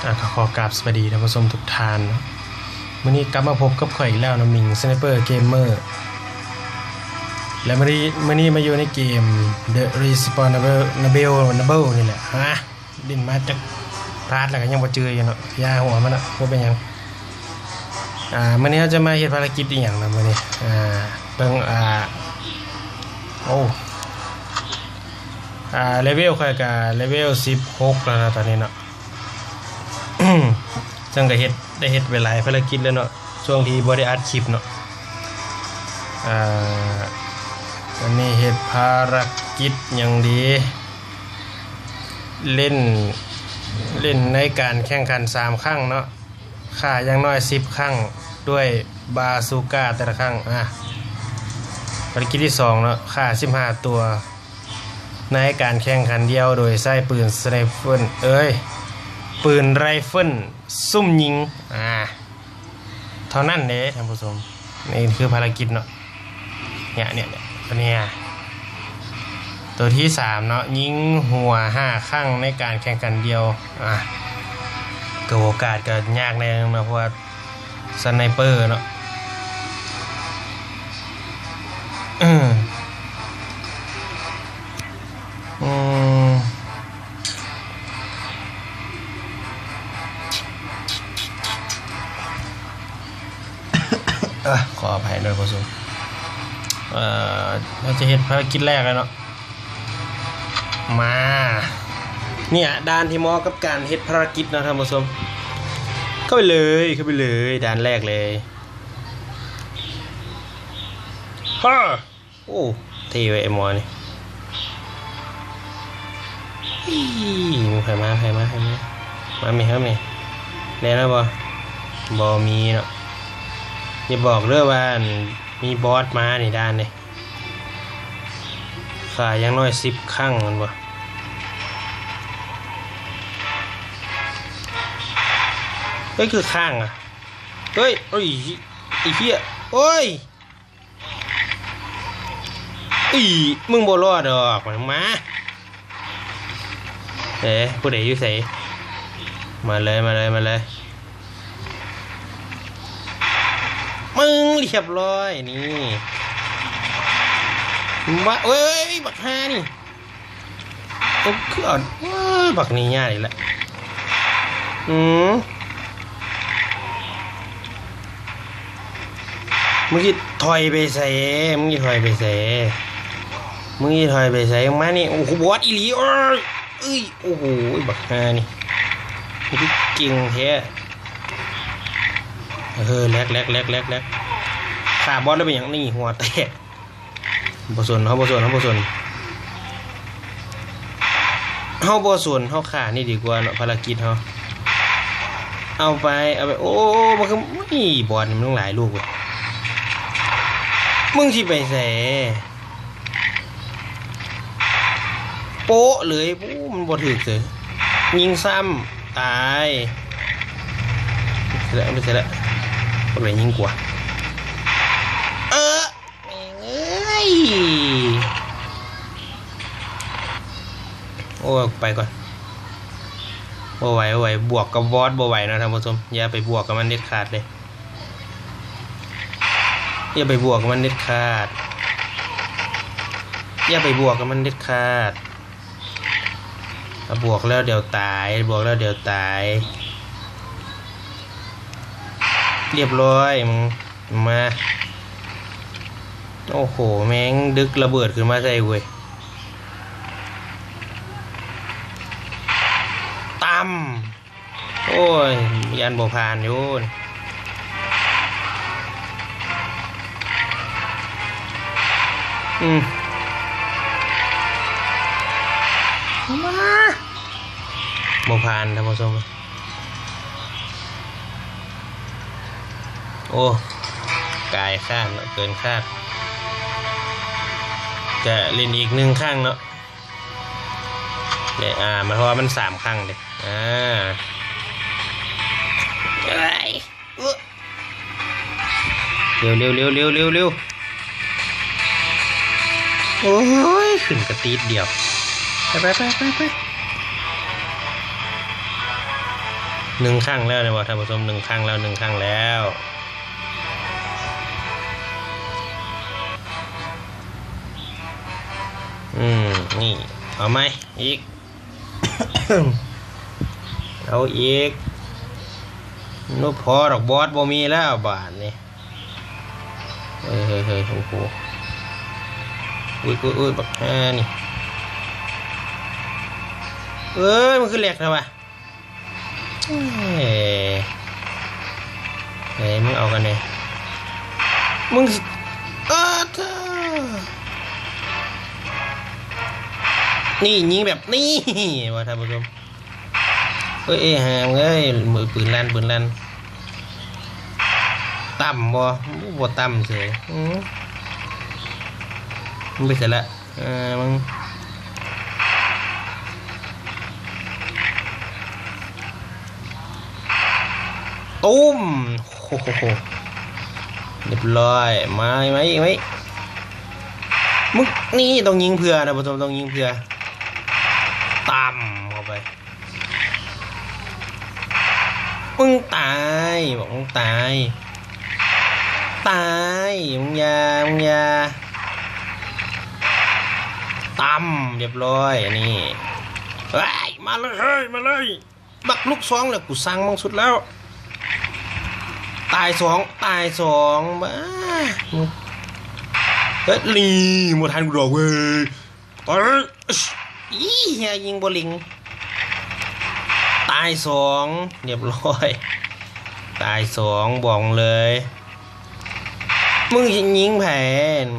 ອ່າ ກໍຂໍກາບສະບາຍດີທ່ານຜູ້ຊົມທຸກທ່ານເນາະ. ມື້ນີ້ກັບມາພົບກັບຂ້ອຍອີກແລ້ວເນາະ ມິງສະໄນເປີເກມເມີ ແລະ ມື້ນີ້ ມື້ນີ້ມາຢູ່ໃນເກມ The Respawnable ນີ້ແຫຼະ. ຮະ ຫຼິ້ນມາຈັກພາດແລ້ວກໍຍັງບໍ່ຈື່ຢູ່ເນາະ ຢ່າຫົວມັນເນາະ ບໍ່ເປັນຫຍັງ. ອ່າ ມື້ນີ້ເຮົາຈະມາເຮັດພາລະກິດອີ່ຫຍັງນະມື້ນີ້? ອ່າ ເບິ່ງ ອ່າ ໂອ້ ອ່າ ເລເວວຂ້ອຍກໍເລເວວສິບຫົກແລ້ວນະຕອນນີ້ເນາະ. ເຊິ່ງກໍເຮັດ ໄດ້ເຮັດໄປຫຼາຍພາລະກິດແລ້ວເນາະ ຊ່ວງທີ່ບໍ່ໄດ້ອັດຄລິບເນາະ. ອ່າ ອັນນີ້ເຮັດພາລະກິດຫຍັງດີ? ເລ່ນ ເລ່ນໃນການແຂ່ງຂັນສາມຄັ້ງເນາະ ຂ້າຢ່າງໜ້ອຍສິບຄັ້ງດ້ວຍບາຊູກາແຕ່ລະຄັ້ງ. ອ່າ ພາລະກິດທີສອງເນາະ ຂ້າສິບຫ້າຕົວ ໃນການແຂ່ງຂັນດຽວໂດຍໃຊ້ປືນສະໄນເຟີ ເອີຍ ປືນໄຣເຟີນຊຸ່ມຍິງ ອ່າ ເທົ່ານັ້ນເດ້ທ່ານຜູ້ຊົມ. ນີ້ຄືພາລະກິດເນາະ ເນຍ ເນຍ ເນຍ ຕົວເນຍ ຕົວທີສາມເນາະ ຍິງຫົວຫ້າຄັ້ງໃນການແຂ່ງຂັນດຽວ. ອ່າ ກໍໂອກາດກໍຍາກແດ່ໜຶ່ງເນາະ ເພາະວ່າ ສະໄນເປີເນາະ. ອືມ ອືມ ເອີ ຂໍອະໄພເດີທ່ານຜູ້ຊົມ. ເອີ ເຮົາຈະເຮັດພາລະກິດແລກແລ້ວເນາະ. ມາ ເນຍ ດ່ານທີ່ເໝາະກັບການເຮັດພາລະກິດເນາະທ່ານຜູ້ຊົມ. ເຂົ້າໄປເລີຍ ເຂົ້າໄປເລີຍ ດ່ານແລກເລີຍ. ຮະ ໂອ້ ເທ່ເວີຍ ໄອ້ໝໍນີ້. ອີ ໃຜມາ ໃຜມາ ໃຜມາ ມາແມ່ ມາແມ່. ແລ່ນແລ້ວບໍ່? ບໍ່ມີເນາະ. ຢ່າບອກເດີວ່າ ອັນ ມີບອສມານີ້ ດ່ານນີ້. ຂ້າຢ່າງໜ້ອຍສິບຄັ້ງແມ່ນບໍ່? ເຮີ້ຍ ຄືຄ້າງອະ. ເຮີ້ຍ ໂອ້ຍ ໄອ້ເຫ້ຍ ໂອ້ຍ ອີ ມຶງບໍ່ລອດດອກ ມາ. ເອີ ຜູ້ໃດຢູ່ໃສ? ມາເລີຍ ມາເລີຍ ມາເລີຍ. ມຶງ ລຽບຮ້ອຍ ນີ້ ມາ. ໂອ້ຍ ບັກຫ່ານີ້ ໂອ້ ຄືເອົາ ເອີ ບັກນີ້ຍາກອີກແລ້ວ. ອືມ ມຶງຊິຖອຍໄປໃສ? ມຶງຊິຖອຍໄປໃສ? ມຶງຊິຖອຍໄປໃສ? ມານີ້ ໂອ້ໂຫ ບອດອີ່ຫຼີ. ໂອ້ຍ ເອີຍ ໂອ້ໂຫ ບັກຫ່ານີ້ ມັນຄືເກັ່ງແທ້. ເອີ ແລັກ ແລັກ ແລັກ ແລັກ ແລັກ. ຂ້າບອດແລ້ວເປັນຫຍັງ? ນີ້ ຫົວແຕກ. ບໍ່ສົນ ເຮົາບໍ່ສົນ ເຮົາບໍ່ສົນ ເຮົາບໍ່ສົນ ເຮົາຂ້ານີ້ດີກວ່າເນາະ ພາລະກິດເຮົາ. ເອົາໄປ ເອົາໄປ. ໂອ້ ມັນຄື ອີ ບອດນີ້ມັນຫຼາຍລູກເວີຍ. ມຶງຊິໄປໃສ? ໂປະເລີຍ. ໂອ້ ມັນບໍ່ຖືກເລີຍ. ຍິງຊ້ຳ ຕາຍ. ໄປໃສລະ ໄປໃສລະ? ບໍ່ໄດ້ຍິງກວ່າ. ເອີ ແມ່ງເອີຍ ໂອ້ຍ ໄປກ່ອນ. ບໍ່ໄຫວ ບໍ່ໄຫວ ບວກກັບບອດບໍ່ໄຫວເນາະທ່ານຜູ້ຊົມ. ຢ່າໄປບວກກັບມັນເດັດຂາດເລີຍ ຢ່າໄປບວກກັບມັນເດັດຂາດ ຢ່າໄປບວກກັບມັນເດັດຂາດ. ຖ້າບວກແລ້ວດຽວຕາຍ ບວກແລ້ວດຽວຕາຍ. ລຽບຮ້ອຍ ມຶງ ມາ. ໂອ້ໂຫ ແມ່ງດຶກລະເບີດຂຶ້ນມາໃສ່ເວີຍ. ຕຳ ໂອ້ຍ ຢ້ານບໍ່ຜ່ານຢູ່. ອືມ ມາ ບໍ່ຜ່ານທ່ານຜູ້ຊົມ. ໂອ້ ກາຍຄາດເນາະ ເກີນຄາດ. ກະຫຼິ້ນອີກໜຶ່ງຄັ້ງເນາະ ແລະ ອ່າ ໝາຍຄວາມວ່າມັນສາມຄັ້ງເດ້. ອ່າ ເອີ ເລັວໆໆໆໆ. ໂອ້ຍ ຂຶ້ນກະຕີດດຽວ. ໄປໆໆໆໆ. ໜຶ່ງຄັ້ງແລ້ວແມ່ນບໍ່ທ່ານຜູ້ຊົມ? ໜຶ່ງຄັ້ງແລ້ວ ໜຶ່ງຄັ້ງແລ້ວ. ອືມ ນີ້ ເອົາໃໝ່ອີກ ເອົາອີກ. ບໍ່ພໍດອກ ບອດບໍ່ມີແລ້ວບາດນີ້. ເຮີ້ຍ ເຮີ້ຍ ເຮີ້ຍ ໂອ້ໂຫ ອຸ້ຍ ອຸ້ຍ ອຸ້ຍ ບັກຫ່ານີ້ ເອີຍ ມັນຄືແລັກແທ້ວະ? ເອີຍ ເອີຍ ມຶງເອົາກັນແດ່ ມຶງຊິ ເອີ ເທີ ນີ້ ຍິງແບບນີ້ ວ່າທ່ານຜູ້ຊົມ. ເອີຍ ເອີຍ ຫ່າເອີຍ ມື ປືນລັ່ນ ປືນລັ່ນ ຕ່ຳບໍ່? ບໍ່ຕ່ຳເສີຍ. ອື ມັນໄປໃສລະ? ເອີ ມຶງ ຕຸ້ມ ໂອ້ໂຫ ຮຽບຮ້ອຍ. ມາ ມາອີກ ມາອີກ ມຶງ ນີ້ ຕ້ອງຍິງເພື່ອນະ ບໍ່ຕ້ອງ ຕ້ອງຍິງເພື່ອ ຕ່ຳເຂົ້າໄປ. ມຶງຕາຍ ບອກມຶງຕາຍ ຕາຍ ມຶງຢ່າ ມຶງຢ່າ ຕ່ຳ ຮຽບຮ້ອຍ. ອັນນີ້ ເອີຍ ມາເລີຍ ເຮີ້ຍ ມາເລີຍ ບັກລູກຊອງແຫຼະ ກູສັ່ງມຶງສຸດແລ້ວ. ຕາຍສອງ ຕາຍສອງ ບ້າ ເອີຍ ນີ້ ບໍ່ທັນກູດອກເວີຍ. ເອີຍ ອີ ເຫຍ ຍິງບໍ່ເລັງ ຕາຍສອງ ຮຽບຮ້ອຍ ຕາຍສອງ ບອກເລີຍ. ມຶງຊິຍິງໃຜ?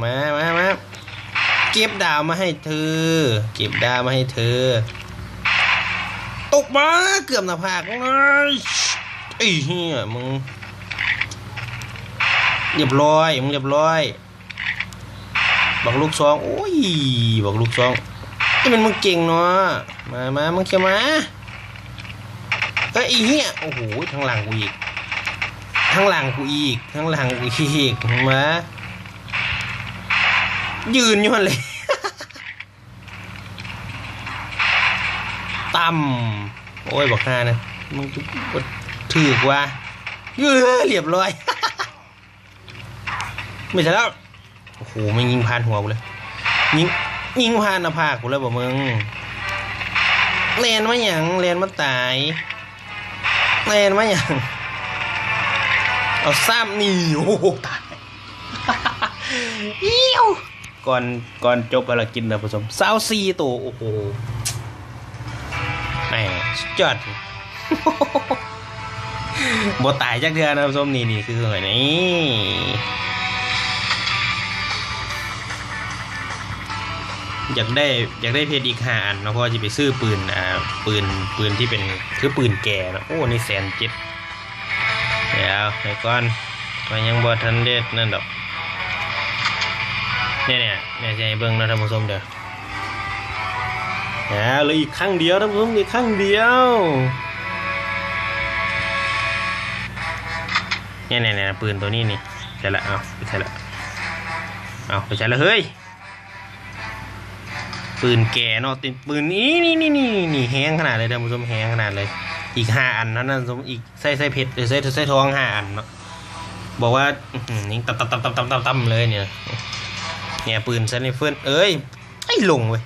ມາ ມາ ມາ ເກັບດາວມາໃຫ້ເທີ ເກັບດາວມາໃຫ້ເທີ. ຕົກມາ ເກືອບໜ້າຜາກເລີຍ ໄອ້ເຫຍ ມຶງ ຮຽບຮ້ອຍ ມຶງ ຮຽບຮ້ອຍ. ບັກລູກຊອງ ໂອ້ຍ ບັກລູກຊອງ ນີ້ແມ່ນມຶງເກັ່ງເນາະ. ມາ ມາ ມຶງເຂົ້າມາ ເອີຍ ໄອ້ເຫຍ ໂອ້ໂຫ ທາງຫຼັງກູອີກ ທາງຫຼັງກູອີກ ທາງຫຼັງກູອີກ ມາ ຢືນຢູ່ຫັ້ນແຫຼະ ຕ່ຳ. ໂອ້ຍ ບັກຫ່ານະ ມຶງບໍ່ຖືກວ່າ ເອີຍ ຮຽບຮ້ອຍ. ໄມ່ໃຊ່ແລ້ວ ໂອ້ໂຫ ແມ່ງຍິງຜ່ານຫົວກູເລີຍ ຍິງ ຍິງຜ່ານໜ້າຜາກກູເລີຍບໍມຶງ. ແລ່ນມາຫຍັງ ແລ່ນມາຕາຍ ແລ່ນມາຫຍັງ ເອົາຊ້ຳນີ້. ໂອ້ໂຫ ຕາຍ ອີ້ວ ກ່ອນ ກ່ອນຈົບພາລະກິດນະທ່ານຜູ້ຊົມ ຊາວສີ່ໂຕ ໂອ້ໂຫ ແໝ່ ສຸດຍອດ ບໍ່ຕາຍຈັກເທື່ອນະທ່ານຜູ້ຊົມ. ນີ້ ນີ້ຄືຂ້ອຍນີ້ ຢາກໄດ້ ຢາກໄດ້ເພັດອີກຫ້າອັນເນາະ ເພາະວ່າຊິໄປຊື້ປືນ ອ່າ ປືນ ປືນທີ່ເປັນ ຄືປືນແກເນາະ. ໂອ້ ນີ້ແສນເຈັດ ດຽວໄວ້ກ່ອນ ຂ້ອຍຍັງບໍ່ທັນເຮັດນັ້ນດອກ. ນີ້ ນີ້ ນີ້ຊິໃຫ້ເບິ່ງເນາະທ່ານຜູ້ຊົມເດີ. ອ່າ ເຫຼືອອີກຄັ້ງດຽວທ່ານຜູ້ຊົມ ອີກຄັ້ງດຽວ. ນີ້ ນີ້ ນີ້ ປືນໂຕນີ້ນີ້ ໃສ່ລະ ເອົາ ໃສ່ລະ ເອົາ ໃສ່ລະເຮີ້ຍ. ປືນແກເນາະ ຕິ ປືນນີ້ ນີ້ ນີ້ ແຮງຂະໜາດເລີຍທ່ານຜູ້ຊົມ ແຮງຂະໜາດເລີຍ. ອີກຫ້າອັນເທົ່ານັ້ນ ສົມ ອີກ ໃສ່ ໃສ່ເພັດ ເອີ ໃສ່ ໃສ່ທອງຫ້າອັນເນາະ. ບອກວ່າ ອື້ຫື ຍິງຕັບໆໆໆເລີຍນີ້. ນີ້ປືນສະໄນເຟີ ເອີຍ ໄອ້ ລົງເວີຍ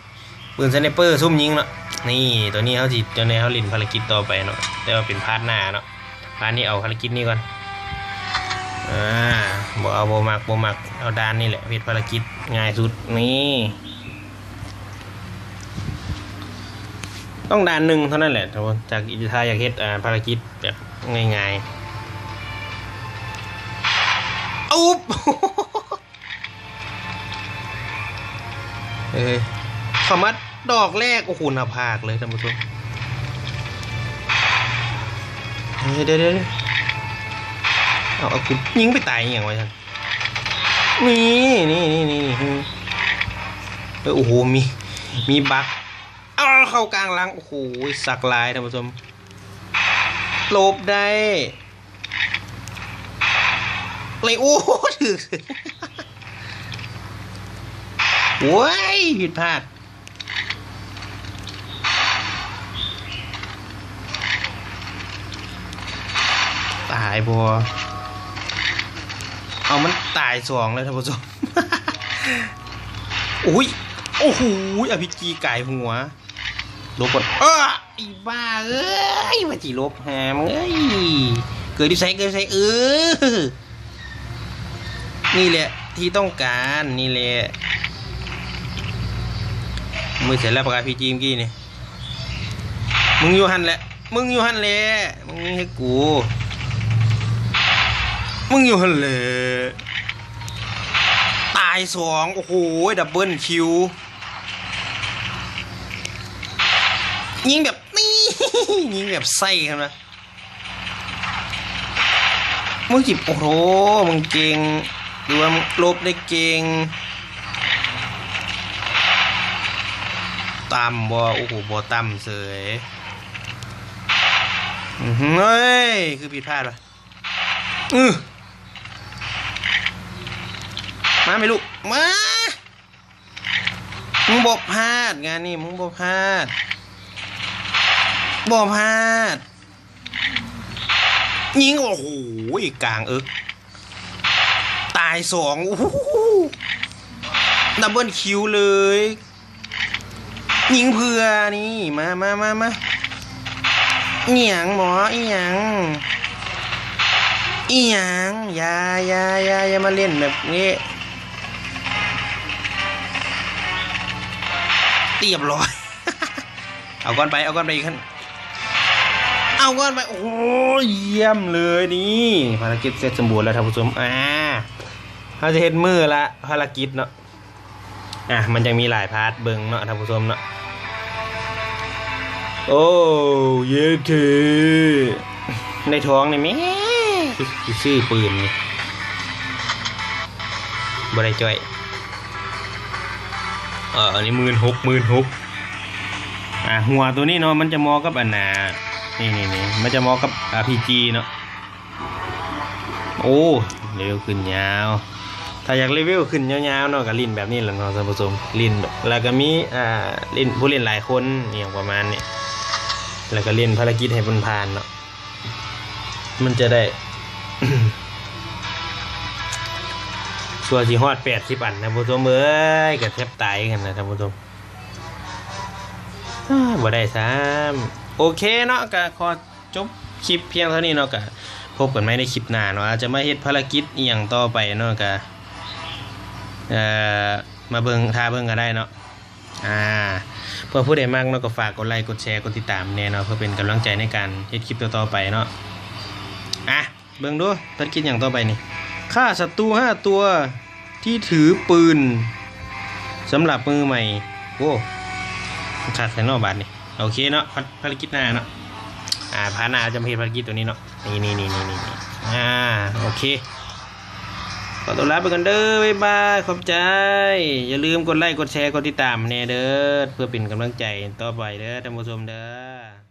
ປືນສະໄນເຟີຊຸ່ມຍິງເນາະ. ນີ້ ໂຕນີ້ເຮົາຊິ ເຈົ້າແນ່ ເຮົາຫຼິ້ນພາລະກິດຕໍ່ໄປເນາະ ແຕ່ວ່າເປັນພາດໜ້າເນາະ. ພາດນີ້ເອົາພາລະກິດນີ້ກ່ອນ. ອ່າ ບໍ່ເອົາ ບໍ່ມັກ ບໍ່ມັກ ເອົາດ່ານນີ້ແຫຼະ ເຮັດພາລະກິດງ່າຍສຸດ. ນີ້ ຕ້ອງດ່ານໜຶ່ງເທົ່ານັ້ນແຫຼະ ຖ້າຢາກ ຖ້າຢາກເຮັດ ອ່າ ພາລະກິດແບບງ່າຍໆ. ອຸບ ເອີ ເຂົ້າມາດອກແລກ ໂອ້ໂຫ ໜ້າຜາກເລີຍທ່ານຜູ້ຊົມ. ເອີ ດຽວໆ ເອົາ ເອົາ ກູຍິງໄປຕາຍອີ່ຫຍັງວະຊັ້ນ. ນີ້ ນີ້ ນີ້ ນີ້ ເອີ ໂອ້ໂຫ ມີ ມີບັກ ເອົາ ເຂົ້າກາງຫຼັງ ໂອ້ໂຫ ສັກຫຼາຍທ່ານຜູ້ຊົມ. ຫຼົບໄດ້ ເລີຍ ໂອ້ ຖືກ ໂອ້ຍ ຜິດພາດ. ຕາຍບໍ່? ເອົາ ມັນຕາຍສອງແລ້ວທ່ານຜູ້ຊົມ. ໂອ້ຍ ໂອ້ໂຫ ອາພີຈີກາຍຫົວ. ຫຼົບກ່ອນ. ເອີ ອີບ້າເອີຍ ວ່າຊິຫຼົບຫາມຶງເອີຍ. ເກີດຢູ່ໃສ? ເກີດຢູ່ໃສ? ເອີ ນີ້ແຫຼະທີ່ຕ້ອງການ ນີ້ແຫຼະ. ມືໃສ່ລະປາກອາພີຈີເມື່ອກີ້ນີ້. ມຶງຢູ່ຫັ້ນແຫຼະ ມຶງຢູ່ຫັ້ນແຫຼະ ມຶງຍິງໃຫ້ກູ ມຶງຢູ່ຫັ້ນແຫຼະ. ຕາຍສອງ. ໂອ້ໂຫ ດັບເບິນຄິວ. ຍິງແບບນີ້ ຍິງແບບໃສ່ຫັ້ນນະ. ມຶງຊິ ໂອ້ໂຫ ມຶງເກັ່ງ ຫຼືວ່າມຶງຫຼົບໄດ້ເກັ່ງ. ຕຳບໍ່? ໂອ້ໂຫ ບໍ່ຕຳເສີຍ. ອືຫື ເຮີ້ຍ ຄືຜິດພາດວະ. ອື ມາແມ່ລູກ ມາ. ມຶງບໍ່ພາດ ງານນີ້ມຶງບໍ່ພາດ ບໍ່ພາດ. ຍິງ ໂອ້ໂຫ ກາງເອິກ. ຕາຍສອງ. ໂອ້ໂຫ ດັບເບິນຄິວເລີຍ. ຍິງເພື່ອນີ້ ມາ ມາ ມາ ມາ. ອີ່ຫຍັງໝໍ? ອີ່ຫຍັງ? ອີ່ຫຍັງ? ຢ່າ ຢ່າ ຢ່າ ຢ່າມາຫຼິ້ນແບບນີ້. ລຽບຮ້ອຍ. ເອົາກ່ອນໄປ ເອົາກ່ອນໄປອີກ. ເອົາກ່ອນໄປ. ໂອ້ຍ ຢ້ຽມເລີຍນີ້ ພາລະກິດເສັດສົມບູນແລ້ວທ່ານຜູ້ຊົມ. ອ່າ ເຮົາຈະເຮັດມື້ລະພາລະກິດເນາະ. ອ່າ ມັນຍັງມີຫຼາຍພາດເບິ່ງເນາະທ່ານຜູ້ຊົມເນາະ. ໂອ້ ເຢດເທ ໃນທ້ອງນີ້ແມ່ ຊິຊື້ປືນນີ້ ບໍ່ໄດ້ຈ້ອຍ. ເອີ ອັນນີ້ໝື່ນຫົກ ໝື່ນຫົກ. ອ່າ ຫົວໂຕນີ້ເນາະ ມັນຈະເໝາະກັບອັນນ່າ ນີ້ໆໆ ມັນຈະເໝາະກັບອາພີຈີເນາະ. ໂອ້ ເລເວວຂຶ້ນຍາວ. ຖ້າຢາກເລເວວຂຶ້ນຍາວໆເນາະ ກະຫຼິ້ນແບບນີ້ແຫຼະເນາະທ່ານຜູ້ຊົມ. ຫຼິ້ນແບບ ແລ້ວກະມີ ອ່າ ຫຼິ້ນ ຜູ້ຫຼິ້ນຫຼາຍຄົນ ອີ່ຫຍັງປະມານນີ້ ແລ້ວກະຫຼິ້ນພາລະກິດໃຫ້ມັນຜ່ານເນາະ. ມັນຈະໄດ້ ຊົ່ວຊິຮອດແປດສິບອັນ ທ່ານຜູ້ຊົມເອີຍ ກະແທບຕາຍກັນນະທ່ານຜູ້ຊົມ. ບໍ່ໄດ້ຊ້ຳ. ໂອເຄເນາະ ກະຂໍຈົບຄລິບພຽງເທົ່ານີ້ເນາະ ກະພົບກັນໃໝ່ໃນຄລິບໜ້າເນາະ ອາດຈະມາເຮັດພາລະກິດອີ່ຫຍັງຕໍ່ໄປເນາະ ກະ ເອີ ມາເບິ່ງ ຖ້າເບິ່ງກະໄດ້ເນາະ. ອ່າ ເພື່ອຜູ້ໃດມັກເນາະ ກໍຝາກກົດໄລ ກົດແຊ ກົດຕິດຕາມແດ່ເນາະ ເພື່ອເປັນກຳລັງໃຈໃນການເຮັດຄລິບຕໍ່ໆໄປເນາະ. ອ່າ ເບິ່ງດູ ພາລະກິດຫຍັງຕໍ່ໄປນີ້? ຂ້າສັດຕູຫ້າຕົວທີ່ຖືປືນສຳລັບມືໃໝ່. ໂອ້ ຄັກແທ້ເນາະບາດນີ້. ໂອເຄເນາະ ພາລະກິດໜ້າເນາະ. ອ່າ ພາດໜ້າຈະມາເຮັດພາລະກິດໂຕນີ້ເນາະ. ນີ້ໆໆໆ ອ່າ ໂອເຄ ຂໍຕົວລາໄປກ່ອນເດີ ບາຍບາຍ ຂອບໃຈ. ຢ່າລືມກົດໄລ ກົດແຊ ກົດຕິດຕາມແດ່ເດີ ເພື່ອເປັນກຳລັງໃຈຕໍ່ໄປເດີທ່ານຜູ້ຊົມເດີ.